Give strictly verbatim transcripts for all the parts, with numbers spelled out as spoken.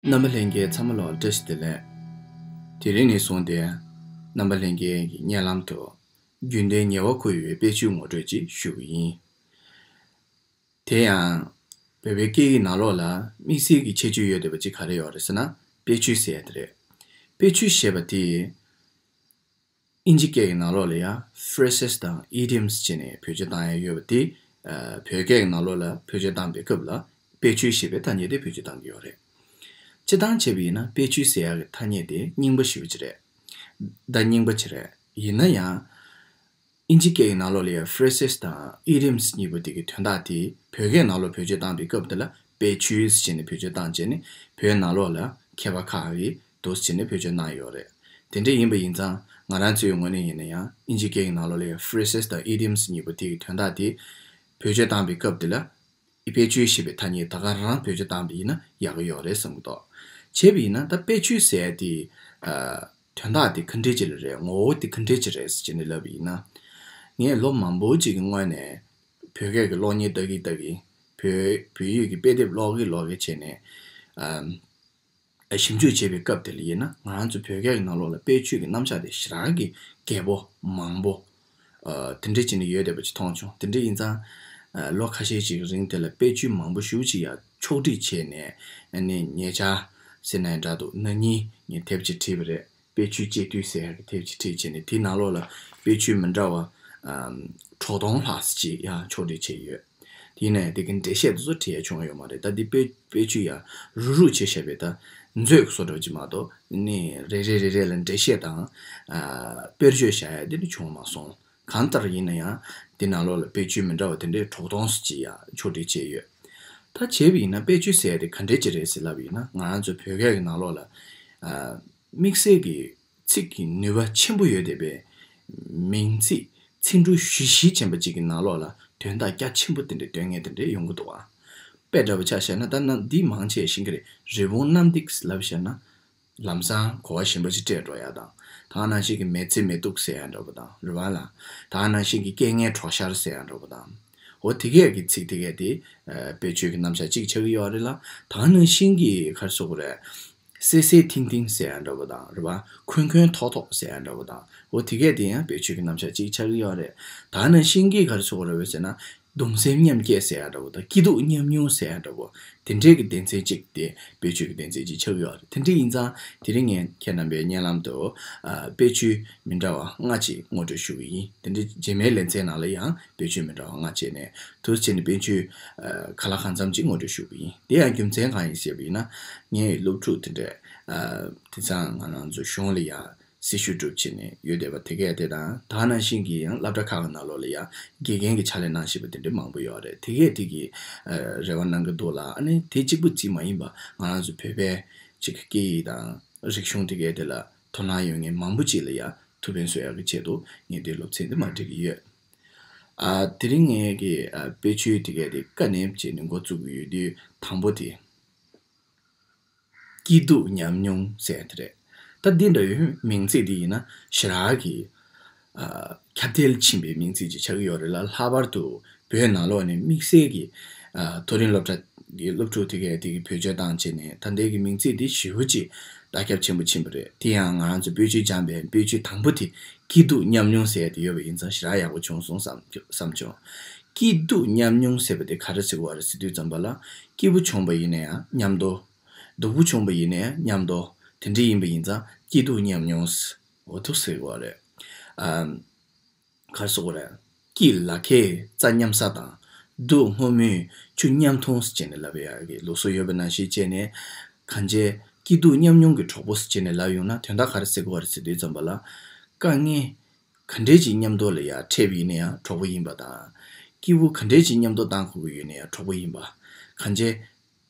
རྣམ་པ་ལྷན་རྒྱས་ཚང་མ་ལ་བཀྲ་ཤིས་བདེ་ལེགས། དེ་རིང་ནས་བཟུང་སྟེ་རྣམ་པ་ལྷན་རྒྱས་ཀྱི་སྙན་ལམ་དུ་རྒྱུན་ལྡན་ཉེ་བར་མཁོ་བའི་དཔེ་བརྗོད་ངོ་སྤྲོད་ཅིག་ཞུ་གི་ཡིན། དེ་ཡང་བོད་པའི་སྐད་ཡིག་ནང་ལོགས་ལ་དམིགས་བསལ་གྱི་ཁྱད་ཆོས་ཡོད་བསྡད་པ་ཅིག་ག་རེ་ཡོད་རེད་ཟེར་ན། དཔེ་བརྗོད་ཟེར་ཡ་དེ་རེད། དཔེ་བརྗོད་ཞེས་པ་དེ། ཨིན་ཇི་སྐད་ཀྱི་ནང་ལོགས་ལ་ཡང་phrases་དང་idioms་བྱས་ནས་བེད་སྤྱོད་བཏང་ཡ་ཡོད་པ་དེ། ཨ། བོད་སྐད་ཀྱི་ནང་ལོགས་ལ་བེད་སྤྱོད་བཏང་པའི་སྐབས་ལ་དཔེ་བརྗོད་ཞེས་པའི་ཐ་སྙད་དེ་བེད་སྤྱོད་བཏང་གི་ཡོད་རེད། སྤྱིར་བཏང་བྱས་པ་ཡིན་ན་དཔེ་བརྗོད་ཟེར་ཡ་གི་ཐ་སྙད་དེ་རྙིང་པ་ཞེ་པོ་ཅིག་རེད། ད་རྙིང་པ་ཅིག་རེད། ཡིན་ན་ཡང་། ཨིན་ཇི་སྐད་ཀྱི་ནང་ལོགས་ལ་ཡང་phrases་དང་idioms་གཉིས་པོ་དེ་གི་དོན་དག་དེ་བོད་སྐད་ནང་ལོགས་བེད་སྤྱོད་བཏང་པའི་སྐབས་དེ་ལ་དཔེ་བརྗོད་ཟེར་ནས་བེད་སྤྱོད་བཏང་བྱས་ནས་བོད་ནང་ལོགས་ལ་མཁས་པ་ཁག་གིས་འདུག་སེ་བྱས་ནས་བེད་སྤྱོད་གནང་ཡོད་རེད། དེ་འདྲ་ཡིན་པ་ཡིན་ཙང་ང་རང་ཚོའི་ངོས་ནས་ཡིན་ན་ཡང་ཨིན་ཇི་སྐད་ཀྱི་ནང་ལོགས་ལ་ཡང་phrases་དང་idioms་གཉིས་པོ་དེ་གི་དོན་དག་དེ་བེད་སྤྱོད་བཏང་པའི་སྐབས་དེ་ལ་དཔེ་བརྗོད་ཞེས་པའི་ཐ་སྙད་ད་ག་རང་བེད་སྤྱོད་བཏང་པ་ཡིན་ན་ཡག་གི་ཡོད་རེད་བསམ་གྱི་འདུག་བྱས་པ་ཡིན་ན་ད་དཔེ་བརྗོད་ཟེར་ཡ་དེ། ཨ། དོན་དག་དེ་ག་འདྲས་ཅིག་ལ་རེད། ངོ་བོ་དེ་ག་འདྲས་ཅིག་རེད་ཟེར་ནས་ལབ་པ་ཡིན་ན། ངས་ལོ་མང་པོ་ཅིག་གི་སྔོན་ནས་བོད་སྐད་ཀྱི་གློག་བརྙན་ལྟ་གི་ལྟ་གི། བོད་བོད་ཡིག་གི་དཔེ་དེབ་ཀློག་གི་ཀློག་གི་བྱས་ནས། ཨམ། ཞིབ་འཇུག་བྱས་པའི་སྐབས་དེ་ལ་ཡིན་ན་ང་རང་ཚོ་བོད་སྐད་ཀྱི་ནང་ལོགས་ལ་དཔེ་བརྗོད་ཀྱི་རྣམ་གཞག་དེ་ཞེ་དྲག་གི་རྒྱས་པོ་མང་པོ། ཨ། དེ་འདྲས་བྱས་ནས་ཡོད་བསྡད་པ་ཅིག་མཐོང་བྱུང་། དེ་འདྲས་ཡིན་ཙང་། ཨ། ལོ་ཁ་ཤས་ཅིག་གི་རིང་དེ་ལ་དཔེ་བརྗོད་མང་པོ་ཞེ་པོ་ཅིག་ཡང་ཕྱོགས་སྒྲིག་བྱས་ནས། ཨ་ནི་ཉེ་ཆར་ཟེར་ན་ཡང་འདྲ་འདུག་ན་ནིང་ངས་དེབ་ཅིག་བྲིས་པ་རེད། དཔེ་བརྗོད་གཅེས་བཏུས་ཟེར་ཡག་གི་དེབ་ཅིག་བྲིས་བྱས་ནས་དེའི་ནང་ལོགས་ལ་དཔེ་བརྗོད་མི་འདྲ་བ། ཨམ། དྲུག་སྟོང་ལྷག་ཙམ་ཅིག་ཡང་ཕྱོགས་སྒྲིག་བྱས་ཡོད། དེ་ཡིན་ན་ཡང་དེ་གི་འགྲེལ་བཤད་དེ་ཚོ་བྲིས་ཡ་བྱུང་ཡོད་མ་རེད། ད་འདི་དཔེ་དཔེ་བརྗོད་ཡ་རུག་རུག་བྱས་བཞག་པའི་ད་མཛོད་བཟོ་འདྲ་ཅིག་མ་གཏོགས་ནི་རེ་རེ་རེ་རེ་ལ་འགྲེལ་བཤད་དང་། ཨ། དཔེར་བརྗོད་བཞག་ཡ་དེ་ནི་བྱུང་མ་སོང་། གང་ལྟར་ཡིན་ན་ཡང་དེ་ནང་ལོགས་ལ་དཔེ་བརྗོད་མི་འདྲ་བ་དེ་འདྲའི་དྲུག་སྟོང་ཙམ་ཅིག་ཡང་ཕྱོགས་སྒྲིག་བྱས་ཡོད། ད་བྱས་པ་ཡིན་ན་དཔེ་བརྗོད་ཟེར་ཡ་དེ་ག་འདྲས་ཅིག་རེད་ཟེར་ལབ་པ་ཡིན་ན། ང་རང་ཚོ་བོད་སྐད་ཀྱི་ནང་ལོགས་ལ། ཨ། དམིགས་བསལ་གྱི་ཚིག་གི་ནུས་པ་ཆེན་པོ་ཡོད་བསྡད་པའི་མིང་ཚིག་ཚིག་འབྲུ་བཞི་བཞི་ཅན་པ་ཅིག་གི་ནང་ལོགས་ལ་དོན་དག་རྒྱ་ཆེན་པོ་དེ་འདྲ་སྟོན་མཁན་དེ་འདྲ་ཡོང་གི་འདུག་ཨ། དཔེ་འདྲ་པོ་ཆ་བཞག་ན་ད་ནང་འདི་མང་ཆེ་ཤེས་ཀྱི་རེད། རི་བོང་གནམ་རྡིབ་ལབ་བཞག་ན། ལམ་སང་གོ་བ་ཞན་པ་ཞིག་སྤྲད་འགྲོ་ཡ་དང་། ད་ག་ནང་བཞིན་གྱི་མེ་ཚེ་མེ་ཏོག་ཟེར་ཡ་འདྲ་པོ་དང་རེད་པ་ལ། ད་ག་ནང་བཞིན་གྱི་རྐྱེན་ངན་གྲོགས་ཤར་ཟེར་ཡ་འདྲ་པོ་དང་། འོ་དེ་གས་ཀྱི་ཚིག་དེ་གས་དེ། ཨ། དཔེ་བརྗོད་ཀྱི་རྣམ་གཞག་གཅིག་ཆགས་ཀྱི་ཡོད་རེད་ལ། ད་ག་ནང་བཞིན་གྱི་ག་རེ་ཟེར་དགོས་རེད། སེ་སེ་ཐིང་ཐིང་ཟེར་ཡ་འདྲ་པོ་དང་རེད་པ། ཁོན་ཁོན་ཐོག་ཐོག་ཟེར་ཡ་འདྲ་པོ་དང་། འོ་དེ་གས་དེ་ཡང་དཔེ་བརྗོད་ཀྱི་རྣམ་གཞག་གཅིག་ཆགས་ཀྱི་ཡོད་རེད། ད་ག་ནང་བཞིན་གྱི་ག་རེ་ཟེར་དགོས་རེད་ཟེར་ན། གདུང་སེམས་མཉམ་སྐྱེད་ཟེར་ཡ་འདྲ་པོ་དང་། སྐྱིད་སྡུག་མཉམ་མྱོང་ཟེར་ཡ་འདྲ་པོ། དེ་འདྲའི་གི་སྡེ་ཚན་གཅིག་དེ་དཔེ་བརྗོད་ཀྱི་སྡེ་ཚན་གཅིག་ཆགས་ཡོད་རེད། དེ་འདྲ་ཡིན་ཙང་དེ་རིང་ངས་ཁྱེད་རྣམ་པའི་སྙན་ལམ་དུ། ཨ། དཔེ་བརྗོད་མི་འདྲ་བ་ལྔ་ཅིག་ངོ་སྤྲོད་ཞུ་གི་ཡིན། དེ་འདྲའི་རྗེས་མའི་ལེ་ཚན་ནང་ལ་ཡང་དཔེ་བརྗོད་མི་འདྲ་བ་ལྔ་བྱས་ནས་དུ་བྱས་ནས་དཔེ་བརྗོད། ཨ། ཁ་ལག་གང་འཚམ་ཅིག་ངོ་སྤྲོད་ཞུ་གི་ཡིན། དེ་ཡང་རྒྱུ་མཚན་གང་ཡིན་ཟེར་བ་ཡིན་ན། ངའི་སློབ་ཕྲུག་དེ་འདྲས། ཨ། དེང་སང་ང་རང་ཚོ་གཞུང་ལ་ཡང་། སྲི་ཞུ་སྒྲུབ་བྱས་ནས་ཡོད་བསྡད་པ་དེ་གས་དེ་དང་། ད་ག་ནང་བཞིན་གྱི་ཡང་སློབ་གྲྭ་ཁག་གི་ནང་ལོགས་ལ་ཡང་དགེ་རྒན་གྱི་ཕྱག་ལས་གནང་བཞིན་པ་དེ་འདྲ་མང་པོ་ཡོད་རེད། དེ་གས་དེ་གི། ཨ། རེ་བ་གནང་གི་འདུག་ལ། ཨ་ནི་དེ་གཅིག་པུ་གཅིག་མ་ཡིན་པ་ང་རང་ཚོ་བོད་པའི་ཅིག་སྐད་ཡིག་དང་རིག་གཞུང་དེ་གས་དེ་ལ་དོ་སྣང་ཡོད་མཁན་མང་པོ་ཅིག་ལ་ཡང་ཐུགས་ཕན་གསོས་ཡག་གི་ཆེད་དུ་ངས་དེ་སློབ་ཚན་དེ་མར་སྒྲིག་གི་ཡོད། ཨ། དེ་རིང་ངས་ཀྱི། ཨ། དཔེ་བརྗོད་དེ་གས་དེ་བཀའ་ནས་བྱས་ནས་འགོ་བཙུགས་ཀྱི་ཡོད་དུས་དང་པོ་དེ། སྐྱིད་སྡུག་མཉམ་མྱོང་ཟེར་དེ་རེད། ད་འདི་འདྲ་ཡོད་མིང་ཚིག་འདི་ཡིན་ན་ཞེ་དྲག་གི། ཨ། ཁྱབ་གདལ་ཕྱིན་པའི་མིང་ཚིག་ཅིག་ཆགས་ཀྱི་ཡོད་རེད་ལ། ལྷག་པར་དུ་བོད་ནང་ལོགས་ནས་དམིགས་བསལ་གྱི། ཨ། མཐོ་རིམ་སློབ་གྲྭ་གི་སློབ་ཕྲུག་དེ་གས་དེ་གི་བེད་སྤྱོད་བཏང་བྱས་ནས་ད་ལྟའི་གི་མིང་ཚིག་འདི་ཞེ་པོ་ཅིག་བརྡ་ཁྱབ་ཆེན་པོ་ཕྱིན་པ་རེད། དེ་ཡང་ང་རང་ཚོ་དཔེ་བརྗོད་སྦྱངས་པའི་དཔེ་བརྗོད་དང་པོ་དེ་སྐྱིད་སྡུག་མཉམ་མྱོང་ཟེར་ཡ་དེ་ཡོད་པ་ཡིན་ཙང་ཞེ་དྲག་ཡག་པོ་བྱུང་སོང་བསམ་བསམ་བྱུང་། སྐྱིད་སྡུག་མཉམ་མྱོང་ཟེར་བ་དེ་ག་རེ་ཟེར་དགོས་རེད་ཟེར་དུས་ཙམ་པ་ལ། སྐྱིད་པོ་བྱུང་བ་ཡིན་ན་ཡང་མཉམ་དུ། སྡུག་པོ་བྱུང་བ་ཡིན་ན་ཡང་མཉམ་དུ། དེ་འདྲ་ཡིན་པ་ཡིན་ཙང་སྐྱིད་སྡུག་མཉམ་མྱོང་ཟེར། འོ་ཐུག་ཟེར་དགོས་རེད། ཨམ། ག་རེ་ཟེར་དགོས་རེད། སྐྱིད་ལ་ཁའི་རྩྭ་མཉམ་ཟ་དང་། སྡུག་སྔོན་མོའི་ཆུ་མཉམ་འཐུང་ཟེར་བྱས་ནས་ལབ་ཡག་གི་ལུགས་སྲོལ་ཡོད་པ་ནང་བཞིན་བྱས་ནས། གང་བྱས་སྐྱིད་སྡུག་མཉམ་མྱོང་གི་གྲོགས་པོ་ཟེར་བྱས་ནས་ལབ་ཡོང་ན་དོན་དག་ག་རེ་ཟེར་དགོས་རེད་ཟེར་དུས་ཙམ་པ་ལ། དཀའ་ངལ་ག་འདྲས་ཅིག་མཉམ་དུ་ལ་ཡ་འཕྲད་པ་ཡིན་ན་ཡང་གྲོགས་པོ་ཡིན་པ་དང་། སྐྱིད་པོ་ག་འདྲས་ཅིག་མཉམ་དུ་བཏང་དགོས་ཀྱི་ཡོད་ན་ཡང་གྲོགས་པོ་ཡིན་པ། གང་བྱས།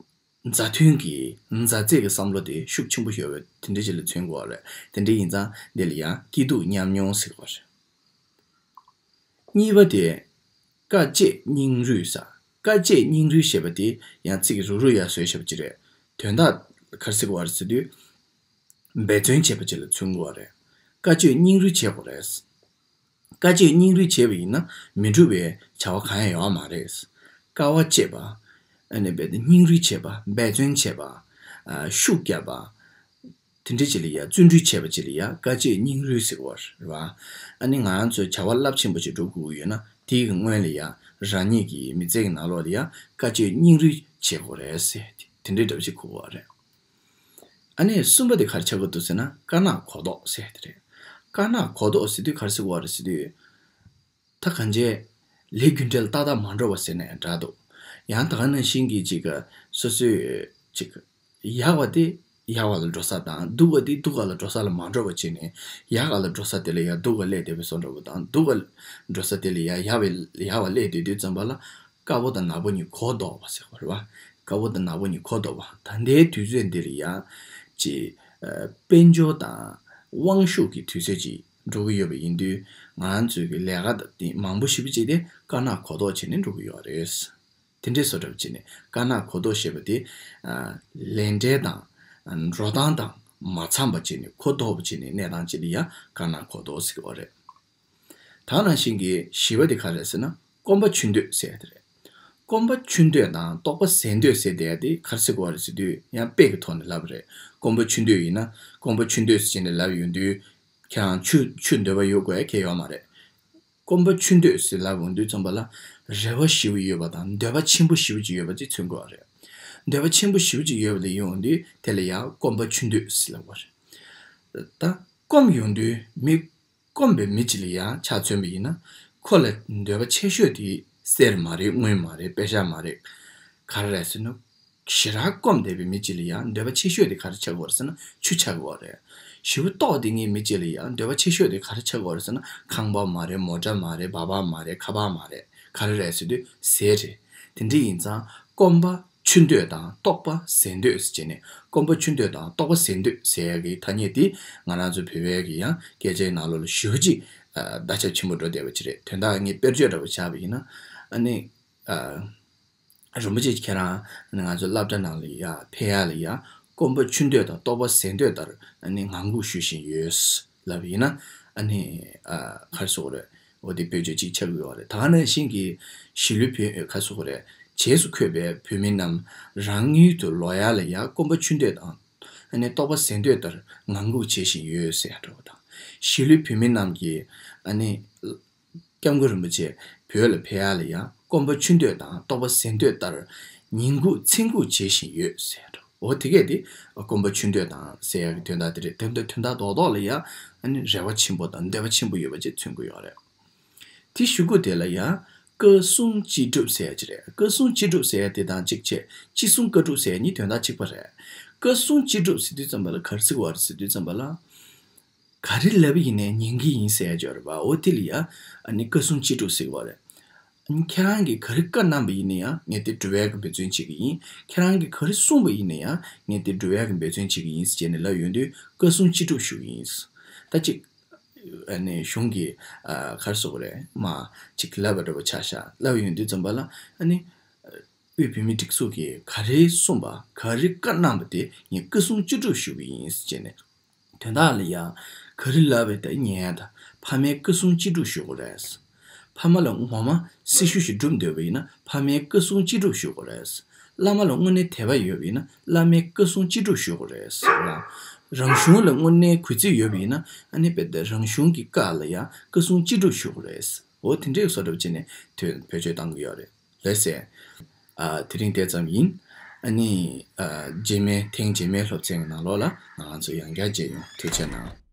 མཛའ་མཐུན་གྱི་མཛའ་བརྩེ་གི་བསམ་བློ་དེ་ཤུགས་ཆེན་པོ་ཡོད་པའི་དེ་འདྲ་ཅིག་ལ་མཚོན་དགོས་པ་རེད། དེ་འདྲ་ཡིན་ཙང་འདི་ལ་ཡང་སྐྱིད་སྡུག་མཉམ་མྱོང་ཟེར་དགོས་པ་རེད། གཉིས་པ་དེ། དཀའ་སྤྱད་སྙིང་རུས་ཟེར། དཀའ་སྤྱད་སྙིང་རུས་ཞེས་པ་དེ་ཡང་ཚིག་རུག་རུག་ཡར་བཟོས་བཞག་པ་ཅིག་རེད། དོན་དག་ག་རེ་ཟེར་དགོས་པ་རེད་ཟེར་དུས། འབད་བརྩོན་བྱས་པ་ཅིག་ལ་མཚོན་དགོས་པ་རེད། དཀའ་སྤྱད་སྙིང་རུས་བྱེད་དགོས་རེད། དཀའ་སྤྱད་སྙིང་རུས་བྱས་པ་ཡིན་ན་མི་འགྲུབ་པའི་བྱ་བ་གང་ཡང་ཡོད་མ་རེད། དཀའ་བ་སྤྱད་པ། ཨ་ནི་རྦད་དེ་སྙིང་རུས་བྱེད་པ། འབད་བརྩོན་བྱེད་པ། ཤུགས་བརྒྱབ་པ། དེ་འདྲ་ཅིག་ལ་ཡ་བརྩོན་འགྲུས་བྱས་པ་ཅིག་ལ་ཡ་དཀའ་སྤྱད་སྙིང་རུས་ཟེར་བ་རེད་བ། ཨ་ནི་ང་རང་ཚོས་བྱ་བ་རླབས་ཆེན་པོ་ཅིག་སྒྲུབ་དགོས་ཀྱི་ཡོད་ན་དེའི་སྔོན་ལ་ཡ་རང་ཉིད་ཀྱི་མི་ཚེ་གི་ནང་ལོགས་ལ་ཡ་དཀའ་སྤྱད་སྙིང་རུས་བྱེད་དགོས་རེད་ཟེར་དེ་འདྲའི་འདྲ་པོ་ཅིག་གོ་དགོས་པ་རེད། ཨ་ནི་གསུམ་པ་དེ་ག་རེ་ཆགས་ཀྱི་འདུག་ཟེར་ན་དཀར་ནག་གོ་ལྡོག་ཟེར་དེ་རེད། དཀར་ནག་གོ་ལྡོག་ཟེར་དུས་ག་རེ་ཟེར་དགོས་པ་རེད་ཟེར་དུས། ད་གང་བྱས། ལས་རྒྱུ་འབྲས་ལ་ཏག་ཏག་མ་འགྲོ་བ་ཟེར་ན་ཡང་འདྲ་འདུག་ཡང་ད་ག་ནང་བཞིན་གྱི་ཅིག་སོ་སོས་ཅིག་ཡག་པ་དེ་ཡག་པ་ལ་འགྲོ་ས་དང་སྡུག་པ་དེ་སྡུག་པ་ལ་འགྲོ་ས་ལ་མ་འགྲོ་བ་བྱས་ནས་ཡག་པ་ལ་འགྲོ་ས་དེ་ལ་ཡང་སྡུག་པ་སླེབས་བསྡད་པའི་བཟོ་འདྲ་པོ་དང་སྡུག་པ་ལ་འགྲོ་ས་དེ་ལ་ཡང་ཡག་པའི་ཡག་པ་སླེབས་བསྡད་དུས་ཙམ་པ་ལ་དཀར་པོ་དང་ནག་པོ་གཉིས་གོ་ལྡོག་པ་ཟེར་བ་རེད་བ། དཀར་པོ་དང་ནག་པོ་གཉིས་གོ་ལྡོག་པ་ད་ལྟའི་དུས་ཚོད་འདི་ལ་ཡང་ཅིག་དཔལ་འབྱོར་དང་དབང་ཤུགས་ཀྱི་དུས་ཚོད་ཅིག་འགྲོ་གི་ཡོད་པ་ཡིན་དུས་ང་ཚོའི་གི་ལས་ཀ་དང་དེ་མང་པོ་ཞེ་པོ་ཅིག་དེ་དཀར་ནག་གོ་ལྡོག་བྱས་ནས་འགྲོ་གི་ཡོད་རེད། དེ་འདྲའི་བཟོ་འདྲ་བྱས་ནས་དཀར་ནག་གོ་ལྡོག་ཞེས་པ་དེ་ལས་འབྲས་དང་འགྲོ་སྟངས་དང་མ་འཚམས་པ་བྱས་ནས་གོ་ལྡོག་པ་བྱས་ནས་གནས་སྟངས་ཅིག་ལ་ཡང་དཀར་ནག་གོ་ལྡོག་ཟེར་གི་ཡོད་རེད། ད་ནང་བཞིན་གྱི་བཞི་པ་དེ་ག་རེད་ཟེར་ན་སྐོམ་པ་ཆུ་འདོད་ཟེར་ཡ་དེ་རེད། སྐོམ་པ་ཆུ་འདོད་དང་ལྟོགས་པ་ཟས་འདོད་ཟེར་བསྡད་ཡ་དེ་ག་རེ་ཟེར་གི་ཡོད་རེད་ཟེར་དུས་ཡང་དཔེ་གི་ཐོག་ནས་ལབ་པ་རེད། སྐོམ་པ་ཆུ་འདོད་ཡིན་ན་སྐོམ་པ་ཆུ་འདོད་ཟེར་བྱས་ནས་ལབ་ཡོང་དུས། ཁྱེད་རང་ཆུ་ཆུ་འདོད་པ་ཡོད་དགོས་ཡ་གལ་ཡོད་མ་རེད། སྐོམ་པ་ཆུ་འདོད་ཟེར་ལབ་ཡོང་དུས་ཙམ་པ་ལ་རེ་བ་ཞེ་པོ་ཡོད་པ་དང་འདོད་པ་ཆེན་པོ་ཞེ་པོ་ཅིག་ཡོད་པ་ཅིག་མཚོན་གྱི་ཡོད་རེད། འདོད་པ་ཆེན་པོ་ཞེ་པོ་ཅིག་ཡོད་པ་ལ་ཡོང་དུས་དེ་ལ་ཡང་སྐོམ་པ་ཆུ་འདོད་ཟེར་ལབ་པ་རེད། ད་སྐོམ་ཡོང་དུས་མི་སྐོམ་པའི་མི་གཅིག་ལ་ཡང་ཆ་མཚོན་པ་ཡིན་ན་ཁོ་ལ་འདོད་པ་ཆེ་ཤོས་དེ་གསེར་མ་རེད། དངུལ་མ་རེད། པེ་ཤ་མ་རེད། ག་རེ་རེད་ཟེར་ན། ཞེ་དྲག་སྐོམ་བསྡད་པའི་མི་གཅིག་ལ་ཡང་འདོད་པ་ཆེ་ཤོས་དེ་ག་རེ་ཆགས་ཀྱི་ཡོད་རེད་ཟེར་ན་ཆུ་ཆགས་ཀྱི་ཡོད་རེད། ཞེ་པོ་ལྟོགས་བསྡད་མཁན་མི་གཅིག་ལ་ཡང་འདོད་པ་ཆེ་ཤོས་དེ་ག་རེ་ཆགས་ཀྱི་ཡོད་རེད་ཟེར་ན་ཁང་པ་མ་རེད། མོ་ཊ་མ་རེད། སྦག་སྦག་མ་རེད། ཁ་པར་མ་རེད། ག་རེ་རེད་ཟེར་དུས་ཟས་རེད། དེ་འདྲ་ཡིན་ཙང་སྐོམ་པ་ཆུ་འདོད་དང་ལྟོགས་པ་ཟས་འདོད་ཟེར་བྱས་ནས་སྐོམ་པ་ཆུ་འདོད་དང་ལྟོགས་པ་ཟས་འདོད་ཟེར་ཡ་གི་ཐ་སྙད་དེ་ང་རང་ཚོ་བོད་པའི་གི་ཡང་སྐད་ཆའི་ནང་ལོགས་ལ་ཞེ་པོ་ཅིག་བརྡ་ཁྱབ་ཆེན་པོ་འགྲོ་བསྡད་པ་ཅིག་རེད། དོན་དག་ངས་དཔེར་བརྗོད་འདྲ་པོ་བྱས་པ་ཡིན་ན་ཨ་ནི། རིན་པོ་ཆེ་ཁྱེད་རང་ང་ཚོ་སློབ་གྲྭ་ནང་ལ་ཡ་ཕེབས་ཡ་ལ་ཡ་སྐོམ་པ་ཆུ་འདོད་དང་ལྟོགས་པ་ཟས་འདོད་ལྟར་ཨ་ནི་ངང་སྒུག་ཞུ་བཞིན་ཡོད་ལབ་ཡིན་ན་ཨ་ནི་ཨ་ག་རེ་ཟེར་དགོས་རེད། འོ་དེ་བེད་སྤྱོད་ཅིག་ཆགས་ཀྱི་ཡོད་རེད། ད་ག་ནང་བཞིན་གྱི་གཞིས་ལུས་བོད་ག་རེ་ཟེར་དགོས་རེད། བྱེས་སུ་འཁོད་པའི་བོད་མི་རྣམས་རང་ཡུལ་དུ་ལོག་ཡ་ལ་ཡ་སྐོམ་པ་ཆུ་འདོད་དང་ཨ་ནི་ལྟོགས་པ་ཟས་འདོད་ལྟར་ངང་སྒུག་བྱེད་བཞིན་ཡོད་ཟེར་ཡ་འདྲ་པོ་དང་། གཞིས་ལུས་བོད་མི་རྣམས་ཀྱིས་ཨ་ནི། སྐྱབས་མགོན་རིན་པོ་ཆེ་བོད་ལ་ཕེབས་ཡ་ལ་ཡང་སྐོམ་པ་ཆུ་འདོད་དང་ལྟོགས་པ་ཟས་འདོད་ལྟར་ཉིན་སྒུག་མཚན་སྒུག་བྱེད་བཞིན་ཡོད་ཟེར་འགྲོ། འོ་དེ་གས་དེ་སྐོམ་པ་ཆུ་འདོད་དང་ཟེར་ཡ་གི་དོན་དག་དེ་རེད། དེ་འདྲ་དོན་དག་རྡོག་རྡོག་ལ་ཡང་ཨ་ནི་རེ་བ་ཆེན་པོ་དང་འདོད་པ་ཆེན་པོ་ཡོད་པ་ཅིག་མཚོན་གྱི་ཡོད་རེད། དེ་གཞུག་གུ་དེ་ལ་ཡང་སྐུ་གསུང་ཅི་སྒྲུབ་ཟེར་ཡ་ཅིག་རེད། སྐུ་གསུང་ཅི་སྒྲུབ་ཟེར་ཡ་དེ་དང་གཅིག་བྱས་ཅི་གསུང་བཀའ་སྒྲུབ་ཟེར་ཡ་གཉིས་དོན་དག་གཅིག་པ་རེད། སྐུ་གསུང་ཅི་སྒྲུབ་ཟེར་དུས་ཙམ་པ་ལ་ག་རེ་ཟེར་བ་རེད་ཟེར་དུས་ཙམ་པ་ལ། ག་རེ་ལབ་ཡིན་ནའི་ཉན་གྱི་ཡིན་ཟེར་ཡ་ཅིག་ཡོད་རེད་པ། འོ་དེ་ལ་ཡ་ཨ་ནི་བཀའ་གསུང་ཅི་སྒྲུབ་ཟེར་གྱི་ཡོད་རེད། ཨ་ནི་ཁྱེད་རང་གིས་ག་རེ་བཀའ་གནང་པ་ཡིན་ན་ཡང་ངས་དེ་སྒྲུབ་ཡ་གི་འབད་བརྩོན་བྱེད་ཀྱི་ཡིན། ཁྱེད་རང་གིས་ག་རེ་གསུངས་པ་ཡིན་ན་ཡང་ངས་དེ་སྒྲུབ་ཡ་གི་འབད་བརྩོན་བྱེད་ཀྱི་ཡིན་ཟེར་བྱས་ནས་ལབ་ཡོང་དུས་བཀའ་གསུང་ཅི་སྒྲུབ་ཞུ་གི་ཡིན། ད་ཅིག་ཨ་ནི་གཞུང་གི་ཨ་ག་རེ་ཟེར་དགོས་རེད། མ་ཅིག་ལབ་པ་འདྲ་པོ་ཆགས་ཤག་ལབ་ཡོང་དུས་ཙམ་པ་ལ་ཨ་ནི་དབུས་བོད་མིའི་སྒྲིག་འཛུགས་ཀྱིས་ག་རེ་གསུངས་པ་ག་རེ་བཀའ་གནང་པ་དེ་ངས་བཀའ་གསུང་ཅི་སྒྲུབ་ཞུ་གི་ཡིན་ཟེར་བྱས་ནས། དོན་དག་ལ་ཡང་ག་རེ་ལབ་པའི་ད་ཉན་ཡ་ད་ཕ་མའི་བཀའ་གསུང་ཅི་སྒྲུབ་ཞུ་དགོས་རེད། ཕ་མ་ལ་ངོ་མ་སྲི་ཞུ་ཞིག་སྒྲུབ་འདོད་པ་ཡིན་ན་ཕ་མའི་བཀའ་གསུང་ཅི་སྒྲུབ་ཞུ་དགོས་རེད། བླ་མ་ལ་དངོས་གནས་དད་པ་ཡོད་པ་ཡིན་ན་བླ་མའི་བཀའ་གསུང་ཅི་སྒྲུབ་ཞུ་དགོས་རེད། རང་གཞུང་ལ་དངོས་གནས་གུས་བརྩི་ཡོད་པ་ཡིན་ན་ཨ་ནི་དཔེ་ད་རང་གཞུང་གི་བཀའ་ལ་ཡང་བཀའ་གསུང་ཅི་སྒྲུབ་ཞུ་དགོས་རེད། འོ་དེ་འདྲའི་བཟོ་འདྲ་བྱས་ནས་དོན་བེད་སྤྱོད་བཏང་གི་ཡོད་རེད། ལགས་སེ། ཨ། དེ་རིང་དེ་ཙམ་ཡིན། ཨ་ནི། ཨ། རྗེས་མའི་ཐེངས་རྗེས་མའི་སློབ་ཚན་གྱི་ནང་ལོགས་ལ་ང་རང་ཚོ་ཡང་བསྐྱར་མཇལ་ཡོང་། ཐུགས་རྗེ་གནང་།